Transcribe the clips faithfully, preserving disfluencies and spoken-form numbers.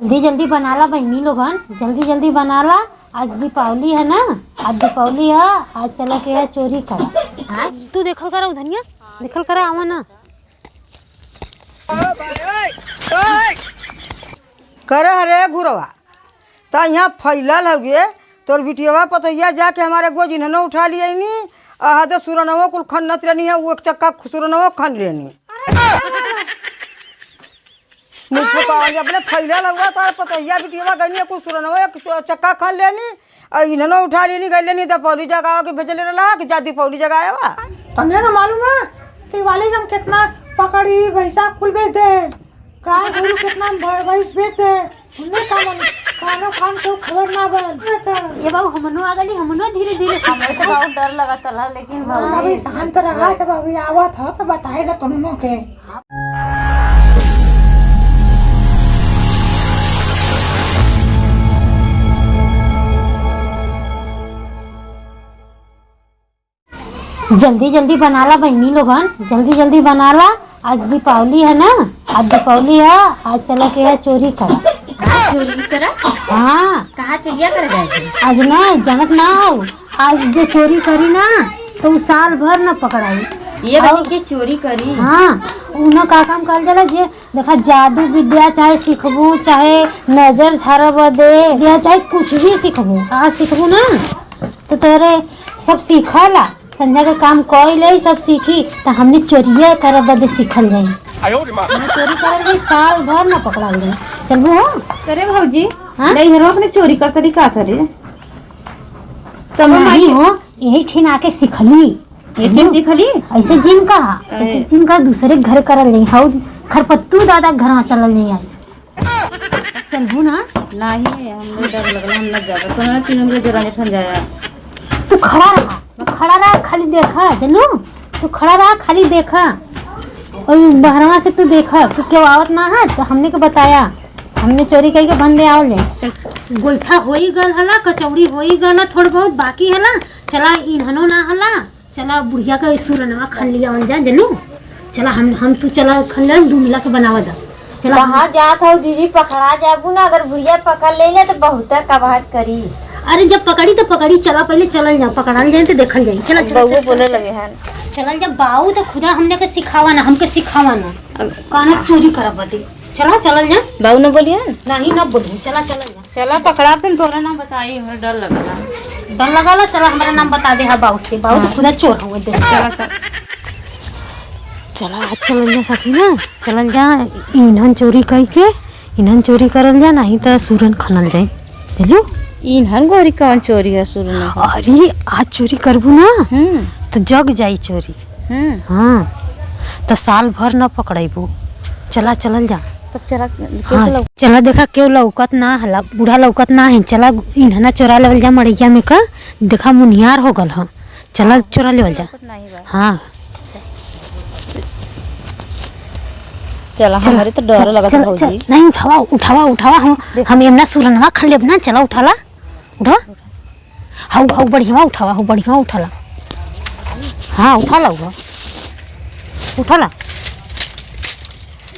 जल्दी जल्दी बनाला बहिनी लोगन, जल्दी जल्दी बनाला। आज दीपावली है ना, आज दीपावली है, आज चला के है चोरी करा। हाँ? तू देखल करा उधनिया, देखल करा, आवा ना। करे हरे घुरवा, त यहाँ फैलल हउए, तोर बिटियवा पतोहिया जाके हमारे एगो जिन्हनो उठा लियनी, आ हदे सुरनवो कुल खन नच रहनी है, वो एक चक्का सुरनवो खन लेनी। मुझको कहा, अपने फैलल हुआ तो पतोहिया बिटियवा गइनी, कुछ सुरनवा एक च-, चक्का खन लेनी, और इन्हनो उठा लेनी, गइ लेनी, दीपावली जगावे के भेजले रहला कि जा दीपावली जगावा। तन्ने का मालूम है, दिवाली के हम कितना पकड़ी, भैंसा कुल बेच दे, गाय गोरू कितना भ-, भैंस बेच दे, उन्हें का मालूम, कानो कान को खबर ना बन। ये बाबू, हमनो आ गली, हमनो धीरे धीरे सीख। हमें तो बहुत डर लगा तला, लेकिन हाँ, भौजी अभी शांत रहा, जब अभी आवत हो तो बताए ना तुमनो के। जल्दी जल्दी बनाला बहिनी लोगन, जल्दी जल्दी बनाला। आज दीपावली है ना, आज दीपावली है, आज चला के है चोरी करा। आज चोरी करा? हाँ। कहाँ चोरिया करे जाए थे? आज ना, जानत ना हो, आज जे चोरी करी ना, तो उ साल भर ना पकड़ाई। ये और बनी के चोरी करी? हाँ, उन्हें का काम कहल जाला, जे देखा, जादू विद्या चाहे सीखबू, चाहे नजर झारा बदे, या चाहे कुछ भी सीखबू, आज सीखबू ना, तो तोरे सब सीखला। संझा के काम कई ले, सब सीखी, त हमने चोरिया करे बदे सीखल जाई। हमने चोरी करे के साल भर ना पकड़ल जाई। चलबू हो? करे भौजी, हाँ? नहीं, हरो अपने चोरी कर तरीका था रे। तो नहीं हो, यही ठिन आके सिखली। यही ठिन सिखली? ऐसे जिन कहा, ऐसे ए। जिन कहा, दूसरे घर करल नहीं, हऊ खरपत्तू दादा घर में चलल नहीं आई। चलबू ना? नहीं, हमरे डर लगल, हम न जाबे। तो ना तीनों में जरा नहीं ठन जाया। तू खड़ा रहा, खड़ा रहा, खाली देखा, जनू, तू खड़ा रहा, खाली देखा। ओई बहरवा से तू देखा कि केहू आवत ना है, तो हमने के बताया। हमने चोरी कइके बंदे आवल जाए। गोइठा होई गल हला, कचौड़ी होई गल, थोड़ बहुत बाकी हला। चला, इन्हनो ना हला, चला बुढ़िया का सुरनवा खन लिया जा, जनू। चला, हम, हम तू चला खन ले, दू मिला के बनावा दा। चला। कहाँ जात हो दीदी, पकड़ा जाबू ना, अगर बुढ़िया पकड़ ले ना तो बहुत कबाहट करी। अरे, जब पकड़ी तो पकड़ी, चला पहले चलल जा, पकड़ल जाए तो देखल जाए। चला, चला, बउआ चला, बोले चला। लगे हैं। चलल जा, बाऊ तो खुदा हमने के सिखावा ना, हमके सिखावा ना। अब काना चोरी करब बदे। चला, चलल जा। बाऊ न बोलिहन? नहीं, न बोलिहन। चला, चलल जा। चला, पकड़ा फिर तोरा ना बताई, हमरा डर लगला। डर लगला, चला, हमरा नाम बता दे, हाँ, बाऊ से। बाऊ तो हाँ। खुदा चोर हुए दे। चला, चला। चला, आज चलल जा सखी ना, चलल जा, इन्हन चोरी कइके, इन्हन चोरी करल जा, नहीं त सुरन खनल जाए। चलू। इन्हन गोरी कौन चोरी है सुरन? अरे, आज चोरी करबू ना, हम्म। तो जग जाई चोरी। हम्म। हाँ, त साल भर न पकड़ैबू। चला, चलल जा। तब चला, हाँ, केहू लौ- चला, देखा, केहू लौकत ना हला, बूढ़ा लौकत ना है। चला, इन्हना चोरा लेवल जा मड़ैया में का, देखा, मुनियार हो गल ह। चला, चोरा लेवल जा। लौकत नाही बा। हाँ। चला, चला, हमरे तो डर चल, लगत चल, भौजी। चल। नहीं, उठावा, उठावा, उठावा, हम, देख। हम एमना सुरनवा खन लेब ना, चला, उठाला। उठा। हऊ, हऊ, बढ़िया उठावा, हऊ, बढ़िया उठाला। हाँ, उठाला, उठा। उठाला।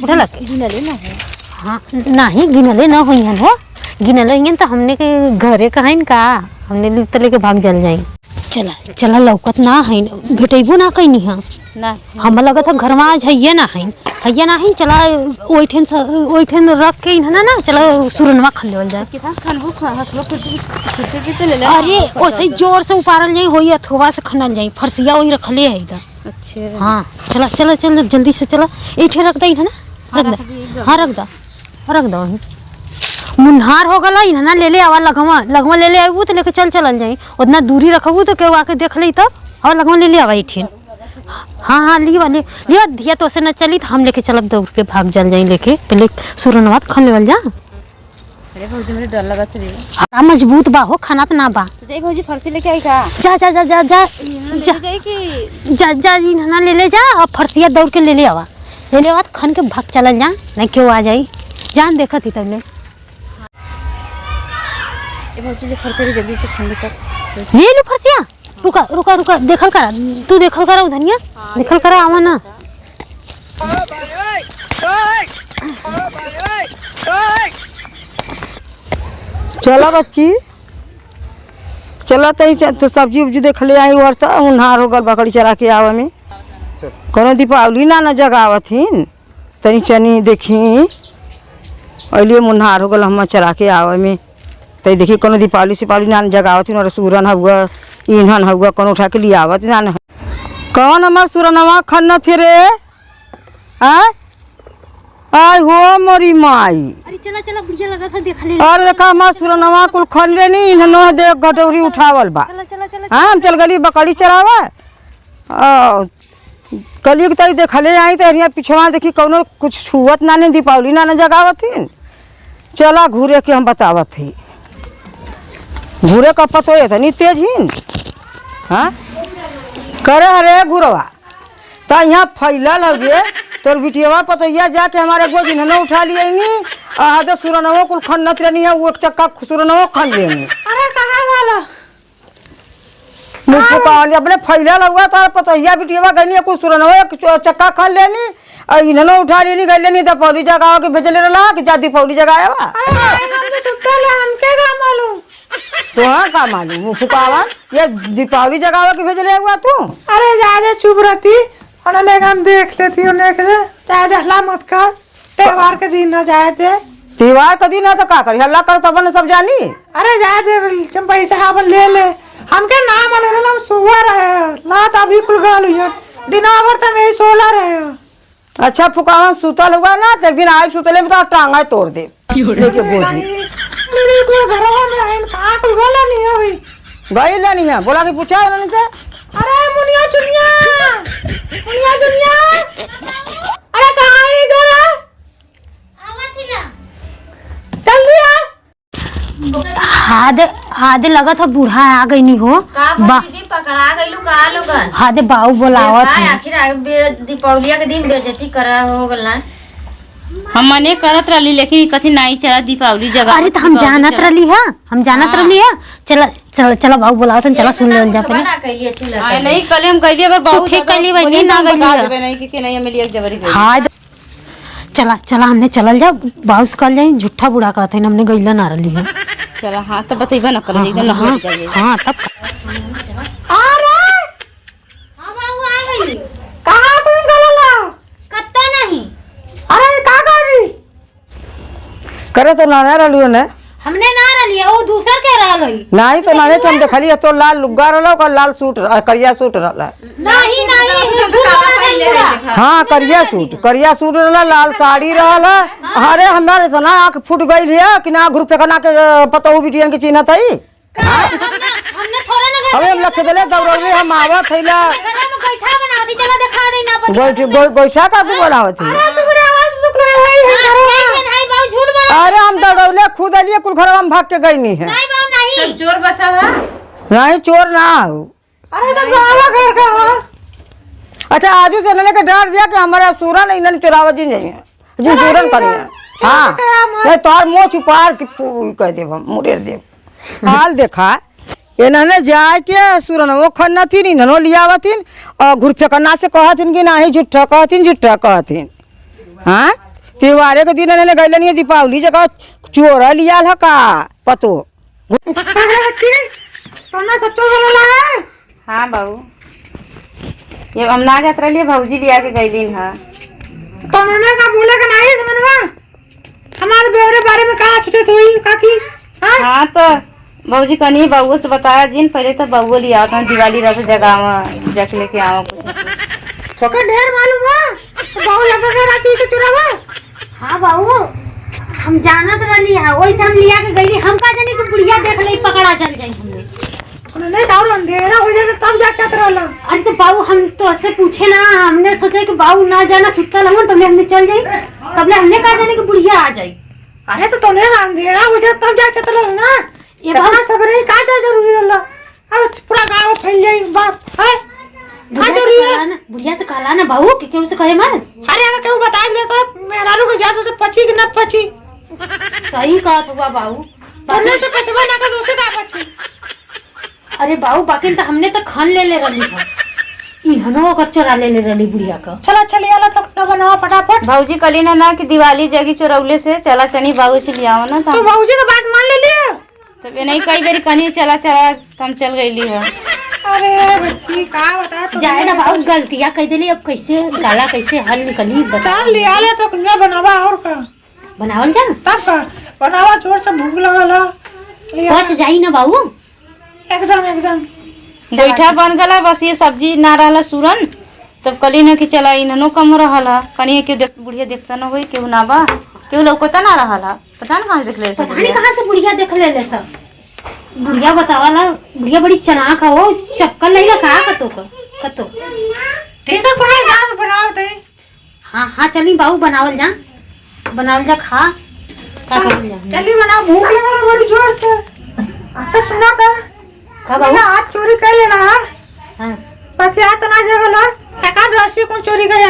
उठाला के? गिनले ना है। हाँ, नहीं, गिनले ना होइहन हो। गिनले होइहन त हमने के घरे का हइन का? हमने लिफ्ट लेके भाग जल जाई। चला, चला, लौकत ना हइन, भेटैबो ना कैनी हाँ। ना। हम लगत है घरवा आज हइये ना हइन। हइये ना हइन, चला, ओइठन स-, ओइठन रख के इन्हना ना, चला, सुरनवा खन लेवल जाए। कितना खनबू ख-, हथवा खुरपी, खुरपी से ले ले। अरे, ओसे जोर से उपारल जाई, होई हथवा से खनल जाई, फरसिया वही रखले है इधर। अच्छा। हाँ, चला, चला, चला, जल्दी से चला। एठे रख दे इन्हना, हाँ, रख दे। रख दी, एकदम। हाँ, रख दे, रख दे वहीं। मुन्हार हो गला, इन्हना ले ले आवा लगवा, लगवा ले ले आबू तो लेके चल, चलल जाई। उतना दूरी रखबू तो केहू आके देख लेई तब। आवा लगवा ले ले आवा एठे। हाँ, हाँ, लियो, ले, लियो, धिया तो से न चली, तो हम लेके चलब, दौड़ के भाग जाल जाई लेके, पहले सुरनवा त खन लेवल जा। अरे भौजी, मेरे डर लगत रे। आ, मजबूत बा हो, खाना त ना बा। तो जाई भौजी, फरसी लेके आई का? जा, जा, जा, जा, जा, यहाँ ले जा। जाई कि? जा, जा, इन्हना ले ले जा, और फरसिया दौड़ के ले ले आवा, ले ले आवा, त खन के भाग चलल जा, नहीं केहू आ जाई, जान देखत ही तब ले। ए भौजी, ले फरसिया जल्दी से खन ले तब। ले लू फरसिया। रुका, रुका, रुका, देखल करा, तू देखल करा उधनिया, हाँ, देखल करा, आवा ना। ओ भाई, ओए, ओए, ओ भाई, ओए, ओए। चला बच्ची, चला तई च-, तो सब्जी उब्जी देख ले आई, और सा उन्हार हो गल बकरी चरा के आवे में। चल। कोनो दीपावली ना, ना जगावत हिन, तई चनी देखी, अइलिए मुन्हार हो गल, हम चरा के आवे में। तई देखी कोनो दीपावली सिपावली ना, ना जगावत हिन, और सूरन हउआ, ईंधन हउआ, कोनो उठा के लियावत ना, ना। कौन हमार सूरनवा खन्नत थे रे? आय? आय हो मोरी माई। अरे चला, चला, बुझे लगा था, देख ले। अरे देखा, हमार सुरनवा कुल खन लेनी, इन्हनो देख घटौरी उठावल बा। चला, चला, चला, हाँ, हम चला। चल गली बकरी चरावा। आ, कली के तई देखले आई, तो यहाँ पिछवा देखी कौनो कुछ छुअत ना, नहीं दीपावली ना, ना जगावत हिन। चला घूरे के हम बतावत ही। घूरे का पतो एतनी तेज हिन। हाँ? करे हरे घुरवा। त यहाँ फैलल हउए, तोर बिटियवा पतोहिया जाके हमारे गोज इन्हनो उठा लियनी, आ हदे सुरनवो कुल खन्नत रहनी है, वो एक चक्का सुरनवो खन लेनी। अरे कहाँ वाला? मुँह फुकावनी, अपने फैलल हउआ, तोर पतोहिया बिटियवा गइनी, कुल सुरनवो एक च-, चक्का खन लेनी, आ इन्हनो उठा लेनी, गइ लेनी दीपावली जगावे के भेजले रहला, कि जा दीपावली जगावा। अरे भाई, हम तो सुतल है, हमके का मालूम? तोहरा का मालूम, मुँह फुकावा? ये दीपावली जगावे के भेजले हुआ तू? अरे जा दे, चुप रहती, उन्होंने हम देख लेती, उन्हें के जा दे, हल्ला मत कर, त्योहार के दिन न जाए दे। त्योहार के दिन है तो का करी, हल्ला कर तब न सब जानी। अरे जा दे, तुम पैसा अपन ले ले, हमके नाम ले ले, हम सुबह रहे, लात अभी कुल गल हुई, दिनवा भर तुम यही सोला रहे। अच्छा फुकावन सुतल हुआ ना, तो एक दिन आइब सुतले में तो टांगा तोड़ दे। क्यों रे? लेके गोजी। अरे, अरे, अरे, घरवा में आइन, कहाँ कुल गइल नहीं है अभी? गइल नहीं है, बोला कि पूछा उन्होंने से। अरे मुनिया चुनिया, मुनिया चुनिया, अरे कहाँ है इधर? जल्दी आ। हादे, हादे लगत ह बूढ़ा आ गइनी हो। का बा- भौजी, पकड़ा गइलू का लोगन? हादे बाऊ बोलावत देखा, है। आखिर आ, बे-, दीपावलिया के दिन बेइज्जती करा हो गल ना। हम मने करत रहली, लेकिन ई कथी नाई चला दीपावली जगा अरे, त हम दीपावली जानत चला। रहली ह, हम जानत हाँ। रहली ह। चला, चला, चला, बाऊ बोलावत हन, चला, सुन लेवल जा पहले। ना कहिए, चला, हाँ, चला। नहीं, कल हम कहिए, अगर तू बाऊ ठीक ज्यादा कइली बा, बोले, नींद ना आ गइली बता है। देबे नहीं कि, कि नहीं, हम लिए एक जबरी गइली। हाँ, चला, चला, हमने चलल जाओ, बाउस कल जाई, झूठा बूढ़ा कहत हन, हमने गइला ना रहली है। चला, हाँ, तो बतइबे ना करे, एकदम हाँ, नकल हाँ, कर जाइए। हाँ, तब का? अरे! हाँ, बाबू, आ गइली। कहाँ तुम गलला? कत्ता नहीं। अरे, का करी? करे तो नाना रहलू ने। हमने ना रहली है, वो दूसर के रहल है। नाही तो नाने तो हम देखली है, तो लाल लुग्गा रहल, ओकर लाल सूट रह-, करिया सूट रहल। नहीं, नहीं, झूठ बोला नहीं पूरा। हाँ, करिया सूट, करिया सूट रहल, लाल साड़ी रहल। अरे, हमार इतना आँख फूट गइल है कि ना घुरफेकना के, अ, पतोहू बिटियन के चिन्हत है। का? हमने, हमने थोड़ा ना अबे हम लख देले दौड़ौले हम आवत है ला। घरे में गोइठा बना दी, चला देखा दे ना अपन। गोइठ-, गोइ-, गोइठा का तू बनावत है? अरे सुबह आवाज निकले है, है हाँ, घरवा। नहीं, नहीं, भाई, झूठ बोला। अरे हम दौड़ौले खुद अलिए कुल घरवा में भाग के गइनी है। नहीं, बाबू, नहीं। सब चोर बसा है। नहीं, चोर ना हो। अरे, तो गावा घर का हो। अच्छा, आजू से इन्हने के डांट दिया कि हमारा सूरन इन्हने चुरावा जी नहीं है। जी, हाँ, सूरन जी, करिए। हाँ। हाँ। नहीं, तोहार मोछ उपार की फूल कह देब हम, मुड़ेर देब। हाल देखा, इन्हने जाए के सूरन वो खन्नथिन, इन्हनो लियावथिन, और घुरफेकना से कहथिन कि नाही, झूठा कहथिन, झूठा कहथिन। हाँ? त्योहारे के दिन इन्हने गइलन ये दीपावली जगह चोरा लियाल ह का पतो? अरे बच्ची, तुमने सच्चो बोला है? हाँ बाबू, ये हम ना जात रहलिए, भौजी लिया के गइलीन हा। तो उन्होंने का बोले का नाही समझवा? हमारे बेवरे बारे में का सोचत होई काकी? हाँ? हाँ, तो भौजी कनी बउआ से बताया जिन, पहले तो बउआ लिया था, दिवाली रात जगावा, जग लेके आवा कुछ। थोका ढेर मालूम बा, तो बहू लगा के राती के चुरावा। हाँ बाबू, हम जानत रहली हा, ओइसे हम लिया के गइली, हम का जानी कि बुढ़िया देख ले, पकड़ा चल जाई हमने। उन्होंने का और अंधेरा हो जाए तब जाके चत रहला। अरे तो बाबू हम तो ऐसे पूछे ना, हमने सोचा कि बाबू ना जाना सुतल हवन, तबले हमने चल जाई, तबले हमने का जानी कि बुढ़िया आ जाई। अरे तो तोने का अंधेरा हो जाए तब जाके चत रहला ना। ये इतना बाबू सबरे का जा जरूरी रहला? अब पूरा गाँव फैल जाई बात, हैं? का बुढ़िया से जरूरी है? कहला ना, बुढ़िया से कहला ना बाबू, कि केहू से कहे मत। अरे अगर केहू बता दे तो मेहरारू के जात से पची कि ना पची? सही कहत हुआ बाबू। तोने से पचबा ना कर, उसे का पची? अरे बाबू, बाकिन त हमने त खन ले ले रहली ह। इन्हनो ओकर चोरा ले ले रहली बुढ़िया क। चला, चली आला तब ना बनावा फटाफट। भौजी कहली ना, ना कि दिवाली जगी चोरौले से, चला चनी बाबू से लियाओ ना तो। तो भौजी के बात मान ले लिए? तब ये नहीं कई बेरी कहनी चला चला, त हम चल गईली ह। अरे बच्ची, का बता तू जाए ना बाबू, गलतिया कह देली, अब कैसे गाला कैसे हल निकली, बता। चल लिया ले तो कुनिया बनावा और का। बनावल जा। तब का बनावा, जोर से भूख लगल ह। लिया। पच जाई ना बाबू। एकदम, एकदम। गोइठा बन गला, बस ये सब्जी ना रहला सूरन, तब कहली न कि चला इन्हनो कम रहल ह, कनिए के देख, बुढ़िया देखता न होई, केहू ना बा, केहू लौकता ना रहल ह, पता न कहाँ से देख ले पता नहीं कहाँ से बुढ़िया देख ले ले सब। बुढ़िया बतावला, बुढ़िया बड़ी चालाक ह, वो चक्कर लइला का कतो क, कतो। ठीक है, कोई ना बनाओ दे। हाँ, हाँ, चली बाऊ, बनावल जा, बनावल जा, खा, का करल जा? जल्दी बनाओ, भूख लगल बड़ी जोर से। अच्छा, सुना था, का बाऊ? मैंने आज चोरी कर लेना है। हाँ। बाकी आज तो ना जगल है, एकादशी को चोरी करे,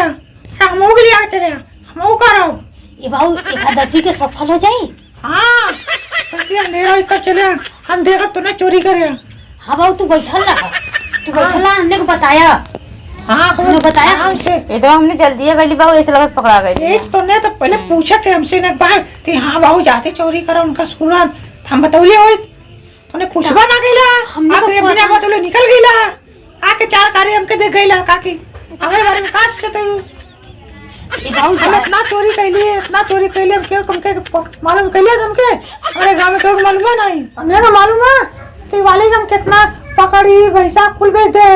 हमहू के लिए आ चले, हमहू करो। ए बाऊ, एकादशी के सफल हो जाई? हाँ, बाकी अंधेरा होई तब चले, हम देखब तूने चोरी करे। हाँ बाऊ, तू बैठल रहा, तू हाँ। बैठल रहा, हमने को बताया। हाँ, हमने बताया। आराम से। ये तो हमने जल्दी गली बाऊ, ऐसे लगत पकड़ा गई। यस, तूने तो पहले हम्म। पूछा थे हमसे ना एक बार, कि हाँ बाऊ जाते चोरी करा उनका सूरन, हम बतौले होई, तूने पूछबा ना गईला, हमने आप को ये बिना पता बतौले निकल गईला। आके चार कार्य हमके दे गईला काकी, हमारे बारे में का सोचत है? ए बाऊ हम जा। इतना चोरी कैली, इतना चोरी कैली, हम के, हमके प-, मालूम कैली हमके? हमारे गाँव में केहू के मालूम है नहीं। हमने का मालूम है कि वाले हम कितना पकड़ी, भैंसा कुल बेच दे,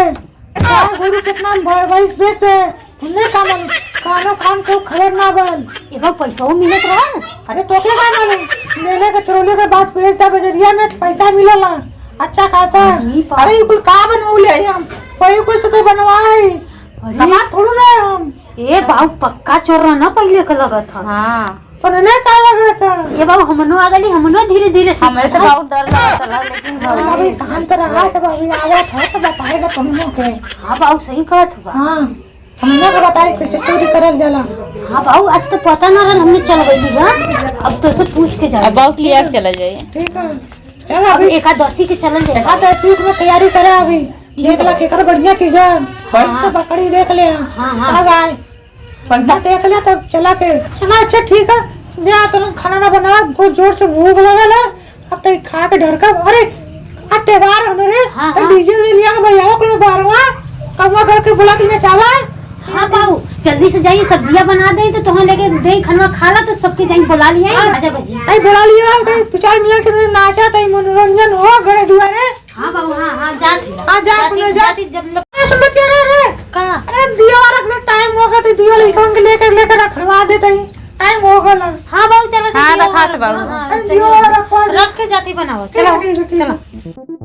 गाय गोरू कितना भ-, भैंस बेच दे, हमने का मालूम? कानो कान को खबर ना बन। ए बाऊ पैसो मिलत रहा? अरे तो के का मालूम? लेले के चोरले के बाद बेच दे बजरिया में तो पैसा मिलला। अच्छा खासा। अरे बाप। अरे, ई कुल का बनौले हई हम? वही कुल से तो बनवाए। अरे। कमात थोड़ू रहे हम। ए बाऊ, पक्का चोर रहा ना पहिले के लगत ह। हाँ। तो ने का लगत ह? ए बाऊ, हमनो आ गली, हमनो धीरे धीरे सीखत हमें तो ह। बहुत डर लगत रहा, लेकिन हाँ, भौजी अभी शांत रहा, जब अभी आवत है तो बताएगा तुमनो के। हाँ बाऊ, सही कहत बा। हाँ। हमने का बताई कैसे चोरी करल जाला। हाँ बाऊ, आज तो पता ना रहल, हमने चल गई थी, हाँ? अब तो से पूछ के जाए। अब बाऊ के लिए चला जाए। ठीक है, चल अब अभी एकादशी के चलल जाए। एकादशी में तैयारी करे अभी। ठीक देख ला है। केकर बढ़िया चीज है, हाँ। से बकरी देख ले, हाँ, हाँ। आ गाय। बढ़िया देख ले तब चला के। चला, अच्छा ठीक है, जा तुम खाना ना बनावा, बहुत जोर से भूख लगल है। अब तो खा के ढरकब। अरे, आज त्योहार है ना रे, हाँ, तो हाँ। डीजे उजे लिया के बजावा, कोनो बारवा, कौआ घर के बुला के नचावा। हाँ बाऊ, जल्दी से जाइए, सब्जिया बना दे तो तुहाँ लेके दे, खनवा खा ला तो सबके जाइए बुला लिया, हाँ। आजा बजी। आई बुला लिया, तो दो चार मिनट के नाचा, तो मनोरंजन हो घरे दुआरे। हाँ बाऊ, हाँ, हाँ, जाती। हाँ, जा, जाती, अपने जा। जाती, जब लोग अरे, सुन बच्चे, अरे, अरे। का? अरे, दिया वाला के टाइम हो गया, तो दिया वाला इकवन के लेकर, लेकर रखवा देते ही। टाइम हो गया। हाँ, बाबू, चलो, हाँ, चलो, रखा तो बाबू। हाँ, हाँ, अरे, चलो। दिया वाला रखवा दे। रख के जाती बनाओ, ठीक है, चलो, ठीक है, ठीक है। चलो।